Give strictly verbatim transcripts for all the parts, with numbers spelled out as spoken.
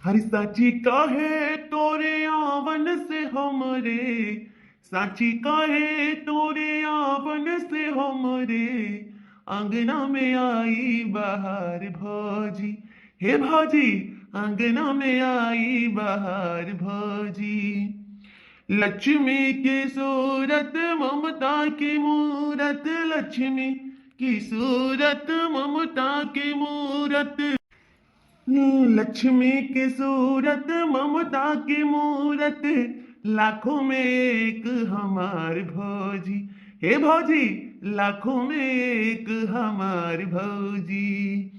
हर साँची काहे तोरे आवन से हमरे, साँची काहे तोरे आवन से हमरे, आँगना में आई बहार भौजी, हे भौजी, आँगना में आई बहार भौजी। लक्ष्मी के सूरत ममता के मूरत, लक्ष्मी की सूरत ममता के मूरत, लक्ष्मी के सूरत ममता के मूरत, लाखों में एक हमार भौजी, हे भौजी, लाखों में एक हमार भौजी।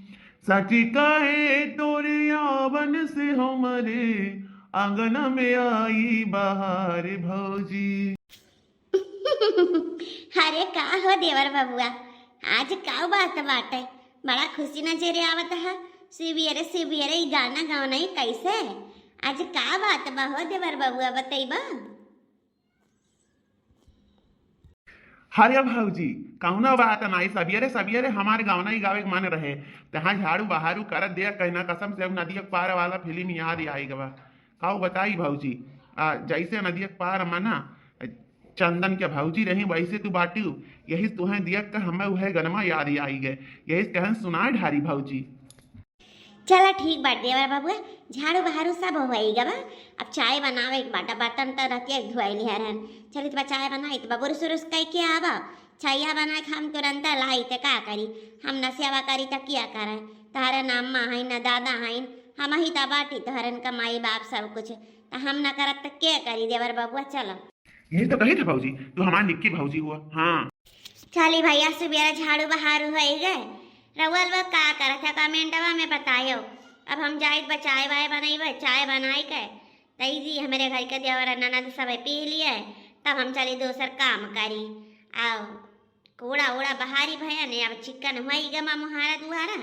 साँची काहे तोरे आवन से हमरे, आँगना में आई बहार भौजी। अरे का हो देवर बबुआ, आज का बात बाटे? बड़ा खुशी नजरे आवत है। सुबियरे सुबियरे ई गाना गवना ई कैसे? आज का बात बा हो देवर बबुआ, बतैबा? अरे भौजी, कौनो बात नाई, सबियरे सबियरे हमार गवना ई गावे के मन रहे, तहाँ झाड़ू बहारू करत देख कहिन कसम से अब नदिया के पार वाला फिल्म याद आई गवा। काऊ बताई भौजी, आ, जैसे नदिया के पार मना चंदन के भौजी रही, वैसे तू बाटू, यही तुहें देख के हमें उहे गनमा याद आई गए, यही कहन सुनाए ढारी भौजी। चला ठीक बाटे देवर बबुआ, झाड़ू बहारू सब होई गवा। अब चाय बनावे के बाटा, बर्तन त रतिया के धोई लिहा रहन। चली त बा चाय बनाई त बा, बुरुस उरुस कई के आवा, चाया बना के हम तुरंत लाई त का करी, हम न सेवा करी त क्या करे? तहरे न अम्मा हईन न दादा हईन, हम ही त बाटी तोहरन का माई बाप सब कुछ, त हम न करत त के करी देवर बबुआ? चलो। यही तो कही था भौजी, तू हमार निक्की भौजी हुआ। हाँ। चली भैया, सुबेरा झाड़ू बहारू होई गए, रउआ लोग का करत है कमेंटवा में बतायो। अब हम जाइत बा चाय वाय बनैबे, चाय बनाई के तई जी हमरे घर के देवर ननद सब पी लिए, तब हम चली दोसर काम करी। आओ कूड़ा उड़ा बहारी भया ने, अब चिकन होई गमा मुहारा दुहारा,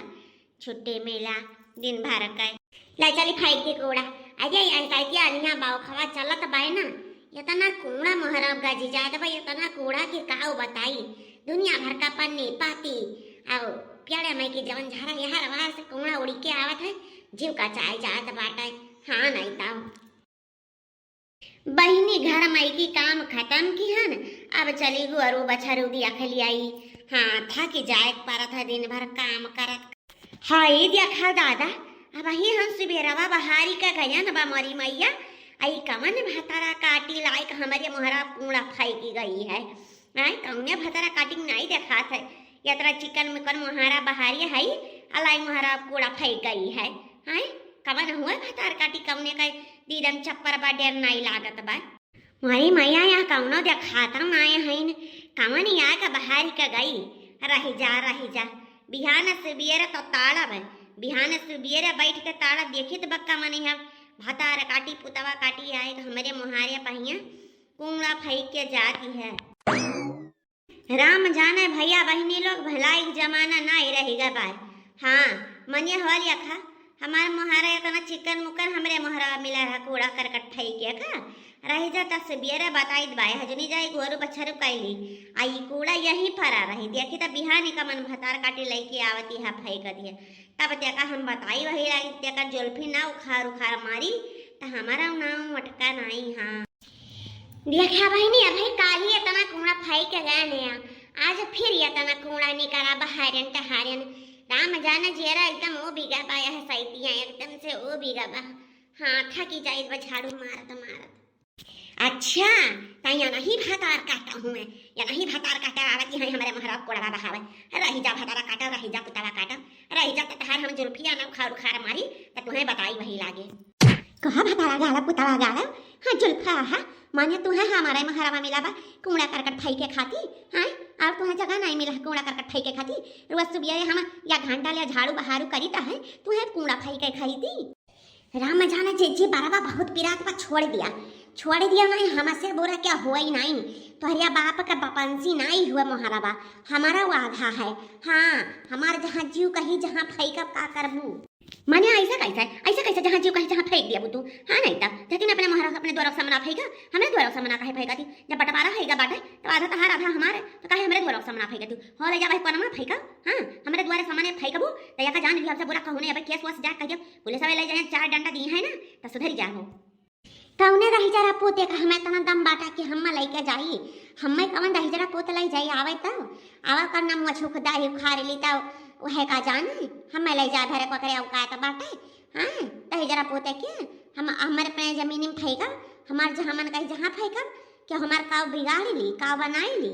छुट्टी मिला दिन भर के। ले चली फाइट के कूड़ा। अरे अंकैतिया अनिया बाऊ खवा चलत बाय ना, इतना कूड़ा मोहरा गजी जात बा, इतना कूड़ा के काऊ बताई। दुनिया भर का पन्नी पाती, आओ प्यारे माई के जवन झारा यहाँ रवा से कूड़ा उड़ी के आवत है, जीव का चाय जात बाटे। हाँ नहीं ताऊ। बहिनी घर माई की काम खतम किहन, अब चली गोरू बछरू दिया खलियाई। हाँ, थक जाए के परत है दिन भर काम करत। हाय देखा दादा, अबही हम सुबेरवा बहारी का गयन बा मोरी मैया, आई कवन भतारा काटी लायक हमरे मोहरा कूड़ा फेंकी गई है। आय, कौने भतारा काटी नाई देखात है, यतरा चिकन मुकन मोहरा बहारी है, अलाई मोहरा कूड़ा फेंक गई है। आय, कवन हुए भतार काटी कौने का दीदन चप्पर बा, डेर नाई लागत बा। मोरी मैया, यहाँ कौनो देखाता नाय हईन, कवन यहाँ का बहारी का गई? रहि जा, रहि जा, बिहान सुबियरे तो ताड़ब, बिहान सुबियरे बैठ के ताड़ब, देखित बा कवन यहाँ भतार काटी पुतवा काटी आए तो हमरे मोहारे पहिया कूड़ा फेंक के जाती है। राम जाने भैया बहिनी लोग, भलाई के जमाना नाई रहि गा बाय। हाँ, मनिया हवाली अखा, हमार मोहारा इतना चिकन मुकन हमरे मोहरा मिला रहा, कूड़ा करकट फेंक के का रहि जा, तब से बियरे बताइत बाय, हजनी जाई गोरू बछरू कैली, आ ई कूड़ा यहीं परा रही, देखी त बिहानी कमन भतार काटी लइके आवती है, फेंक दिए। तब तेका हम बताई वही लागी, तेका जुल्फी ना उखार उखार मारी, त हमारा नाम मटका नाई। हाँ। देखा बहिनी, अबही काली इतना कूड़ा फेंक के गए हैं, आज फिर इतना कूड़ा निकला बहारन टहारन। राम जाने जियरा एकदम ओ बिगा बा, यह सैतिया एकदम से ओ बिगा बा। हाँ, थकी जाइत बा झाड़ू मारत मारत। अच्छा, त या नहीं भतार काटा हुए, या नहीं भतार काटा आवत है हमरे मोहरा कोड़वा बहावे। रहि जा भतारा काटा, रहि जा पुतवा काटा, रहि जा त तहार हम जुल्फिया ना उखार उखार मारी, त तुहें बताई वही लागे। कहा भतारा गाला पुतवा गाला, हाँ जुल्फा हा, माने तुहें हमारे मोहरवा मिला बा कूड़ा करकट फेंके खाती, हाँ, और तुहें जगह नहीं मिला कूड़ा करकट फेंके खाती। रोज सुबह हम या घंटा ले झाड़ू बहारू करी त है, तुहें कूड़ा फेंके खाई दी। राम जाने जे, जे बरवा बहुत पिरात बा, छोड़ दिया, छोड़ दिया, नहीं हमसे बुरा क्या हुआ ही नहीं। तोहरिया बाप का बपंसी नहीं हुआ मोहरवा, हमारा वो आधा है। हाँ, हमार जहाँ जीव कही जहाँ फेंकब का करबू। माने ऐसा कैसे, ऐसा कैसे जहाँ जीव कही जहाँ फेंक दिया तू? हाँ नहीं तब जतिन अपने मोहरा अपने दुआरे सामना फेंका, हमरे दुआरे सामना काहे फेंका थी? जब बंटवारा होइगा बाटे, तो आधा तहार, आधा हमारे, तो काहे हमरे दुआरे सामना फेंका थी? हो, ले जा भाई, कोनमा फेंका, हाँ, हमरे दुआरे सामने फेंकबू, तो यका जान ली, हमसे बुरा कहू नहीं, अब केस वस जा कहियो, पुलिस वाले ले जाए, चार डंडा दी है ना, तो सुधर जा हो। कौने दहिजरा पोते का हमें इतना दम बाटा कि हम लइके जाई? हमें कौन दहिजरा पोते लइ जाई? आवे तो, आवे कर ना मुँह छुख दाही उखाड़ ली तो, वह का जाने, हमें लइ जाए भरे पकड़े औकात बाटे, हाँ, दहिजरा पोते के, हम, हमरे अपने जमीन में फेंकब, हमार जहाँ मन कही जहाँ फेंकब, कि हमार काव बिगाड़ ली, काव बनाई ली।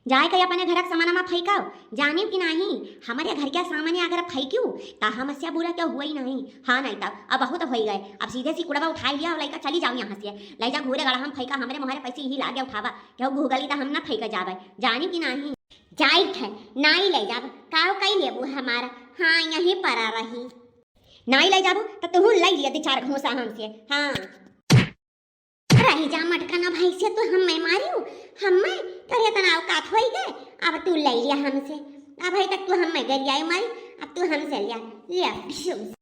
जाए के अपने घर के सामानमा फेंकब, जानियो कि नाही, हमरे घर के सामने अगर फेंकियो, त हमसे बुरा केहू हुई नहीं। हाँ, नहीं तब, अब बहुत होई गए, अब सीधे सी कुड़वा उठाई लिया और लइका चली जाओ यहाँ से, लइ जा घूरे गड़ा हम फेंका, हमरे मोहरे पैसे यही लागे उठावा, केहू घूगली त हम ना फेंके जावे, जानी कि नाही। जाइत है, नाई लइ जाब, काव कई लेबू हमारा, हाँ, यहीं परा रही। नाई लइ जाबू, त तुहू लइ लिया दे चार घूसा हमसे, हाँ। रही जा मटकना भाई से, तू हमें मारियो, हमें तोरे इतना औकात होई गए, अब तू लइ लिया हमसे, अब भाई तक तू हमें गरियाई मारी, अब तू हमसे लिया, लिया, बिशुम।